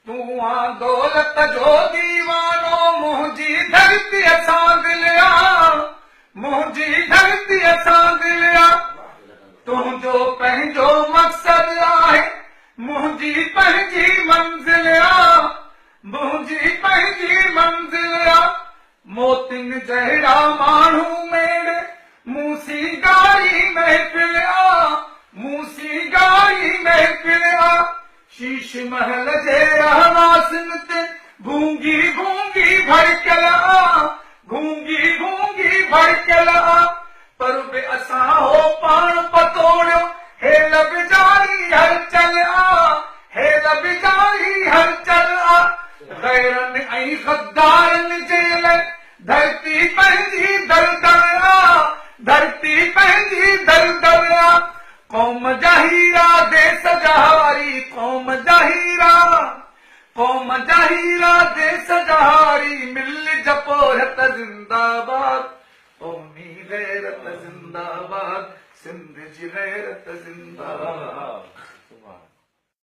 تون آن دولت جو ديوانو، منهنجي ڌرتيء سان دل آ، منهنجي ڌرتيء سان دل آ. تنهنجو پنهنجو مقصد آهي، منهنجي پنهنجي منزل آ، منهنجي پنهنجي منزل آ. موتين جهڙا ماڻهو ميڙي، مون سينگاري محفل آ، مون سينگاري محفل آ. شيش محل جي رهواسين تي گونگي گونگي ڀڙڪيل آ، گونگي گونگي ڀڙڪيل آ. پر به اسان هو پاڻ پتوڙيو، هيل به جاري هلچل آ، هيل به جاري هلچل آ. غيرن ۽ غدارن جي لئه ڌرتي پنهنجي دلدل آ، ڌرتي پنهنجي دلدل آ. قوم جا هيرا ديس جا هاري، قوم جا هيرا، قوم جا هيرا ديس جا هاري، مل جا پورهيت زنده باد، قومي غيرت زنده باد، سنڌ جي غيرت زنده باد.